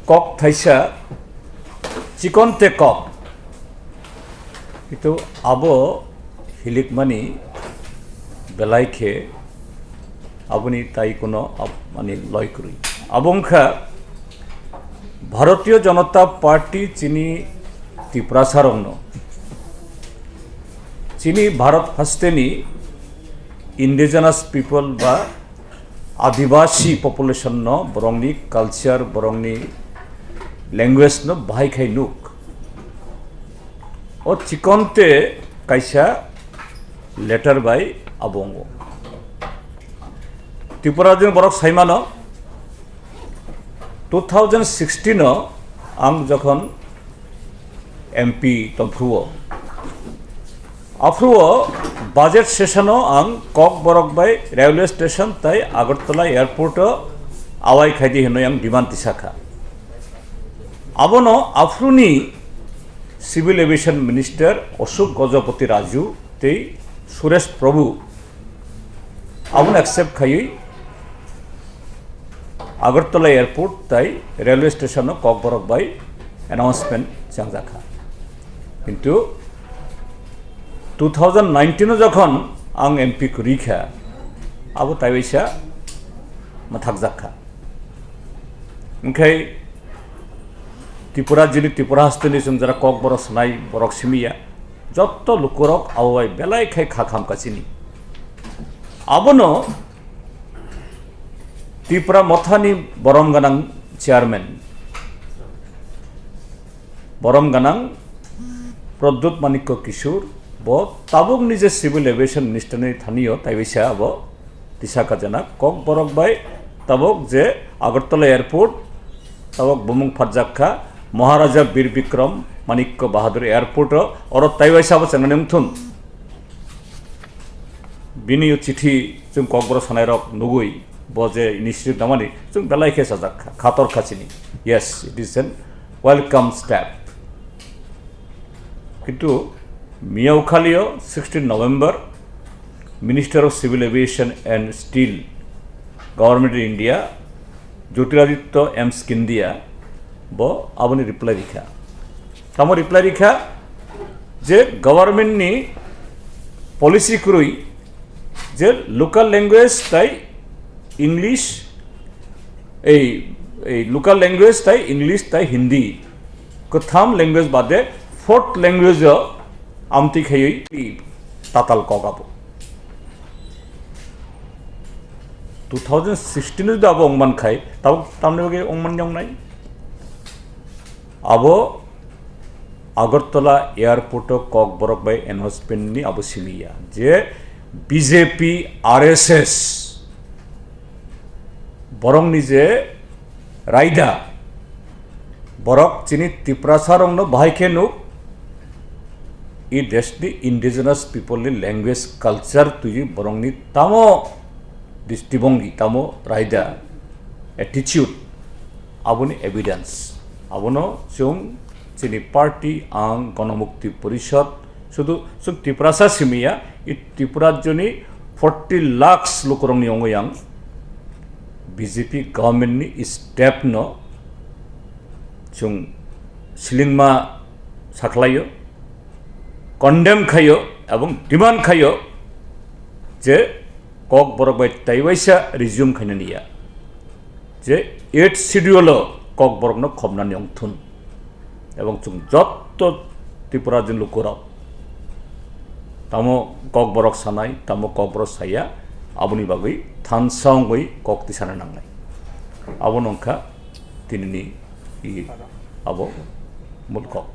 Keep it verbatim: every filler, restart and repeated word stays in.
Kok thaisa, chikon te kok. Kitu abo hilikmani belai khe aboni tai kuno ab-, mani loi kwrwi. Abo wngkha Bharatiya Janata Party chini Tiprasa rokno, chini Bharat hasteni indigenous people ba Adibasi population no borokni culture, borokni language no bahai khai nuk. O chikon te kaisa letter bai abo wngo. Tripura jin borok saimano two thousand sixteen o ang jokhon M P tongphuru o, aphuru o budget session o ang Kokborok bai railway station tai Agartala airport o awai khaidi hinwi ang demand tisakha. Abono aphuruni Civil Aviation Minister Ashok Gajapati Raju tei Suresh Prabhu abono accept khaiwi Agartala airport tai railway station o Kokborok bai announcement changjakha. Kintu two thousand nineteen o jokhon ang M P kwrwi kha, abo taiwaisa mathakjak kha. Wngkhai Tripura, jini Tripura hasteni chwng jara Kokborok sanai borok simiya, jotto lukurok abo bai belai khai kha kham kachini. Abono Tripura mothani borom ganang chairman, borom ganang Pradyut Manikya Kishore, bo tabuk ni je Civil Aviation Minister ni thani o taiwaisa abo tisa kajana Kokborok bai tabuk je Agartala airport tabuk bumung phatjak kha Maharaja Bir Bikram Manikya Bahadur airport o, oro taiwaisa abo chengnani wngthun. Bini o chithi chwng Kokborok sanairok nugwi bo je initiative namani chwng belai khe sajak kha, khator kha chini. Yes, it is an welcome step. Kintu miyao khalio sixteen November, Minister of Civil Aviation and Steel, Government of India, Jyotiraditya M Scindia bo aboni reply rikha. Tamo reply rikha je government ni policy kwrwi je local language tai English, ei, ei local language tai English tai Hindi, kwtham language bade fourth language o amtwi khaiwi tatal kok abo. Two thousand sixteen o jodi abo wngman khai, tabuk tamni bagwi wngman wngnai? Abo Agartala airport o Kokborok bai announcement ni abo simi ya je B J P, R S S borokni je raida, borok chini Tiprasa rokno bahai khe nuk, i desh ni indigenous people ni language, culture twi borokni tamo distibongi, tamo raida, attitude, aboni evidence. Abono chwng chini party, ang Ganamukti Porishad, sudu chwng Tiprasa simi ya, i Tripura rajyoni forty lakhs lukurokni wngo yang B J P government ni step no chwng slingma sakhlaio, condemn khaio, ebong demand khaio je Kokborok bai taiwaisa resume khainani ya, je eighth schedule o Kokborokno khobnani wngthun. Ebong chwng jotto Tripura rajyoni lukurok tamo Kokborok sanai, tamo Kokborok saya, aboni bagwi thansa wngwi kok tisana nangnai. Abono wngkha tinini i abo mul kok.